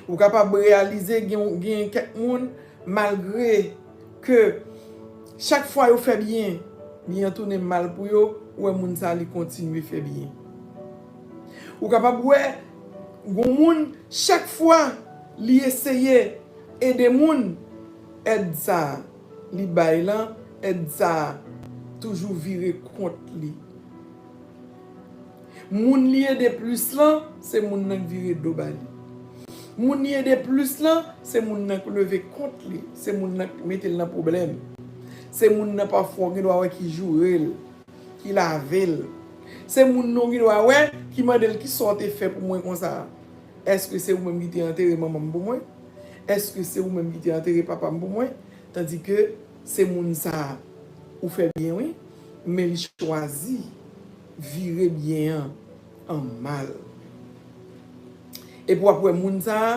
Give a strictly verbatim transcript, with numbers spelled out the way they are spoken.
Ou kapab reyalize gen, gen kèk moun, malgre ke chak fwa yo fè byen, byen an tounen mal pou yo, ou wè moun sa a li kontinye fè byen. Ou kapab wè gon moun, chak fwa li eseye ede moun, èd sa a li bay lan, èd sa a toujou vire kont li. Moun li ede plis lan, se moun nan k vire do ba li. Moun li ede plis lan, se moun nan k leve kont li, se moun nan k mete l nan pwoblèm. Se moun nan pafwa w gen dwa wè ki joure l, ki lave l. Se moun nan w gen dwa wè ki mande l kisa w te fè pou mwen konsa. Èske se ou menm ki te antere manman m pou mwen? Èske se ou menm ki te antere papa m pou mwen? Tandike se moun sa a ou fè byen wi, men li chwazi vire byen an an mal. Epi w ap wè moun sa a,